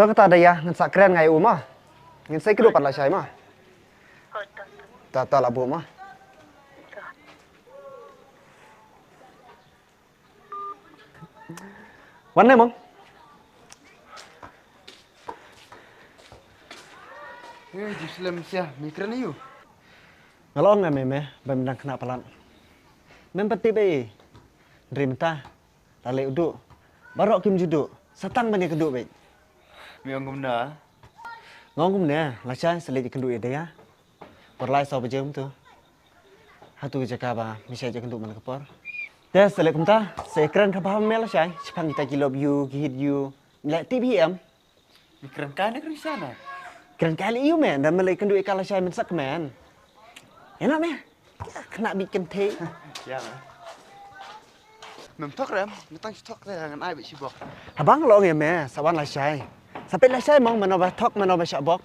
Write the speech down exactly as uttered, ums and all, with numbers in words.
To kata Daya, ngan sa kren nga ïa u ma. Ngan sa ïakynduh pat lashai ma. Ta ta la buh ma. Wan ne mong. Hei, Jerusalem sia, me kren ïa u? Nga la ong ïa me me, ba me dang khynnah palat. Mem pat tip ei. Hynrei mynta la leh u duh. Baroh kim ju duh. Sa tang ban ïakynduh beit. Me ong kumno? Nga ong kumne, lashai sa leit ïakynduh ïa Daya. Por lai saw baje kumto. Hato ka jaka ba me shait ïakynduh man la ka por. Te sa leh kumta, sa ïakren kaba me lashai. Shaphang kita ki love you, ki hate you. Me la tip hi em. Me kren kai ne kren sha na? Kren kai leh ïa u me, da me la ïakynduh ïa ka lashai men sa kmen. Ïa na me. Khynnah bit kynthei. Ïa me. Mem thok re em, me tang shu thok te ngan ai beit shibok. Haba nga la ong ïa me, sa wan lashai. Sa peit lashai mong, mano ba thok, mano ba shah bok.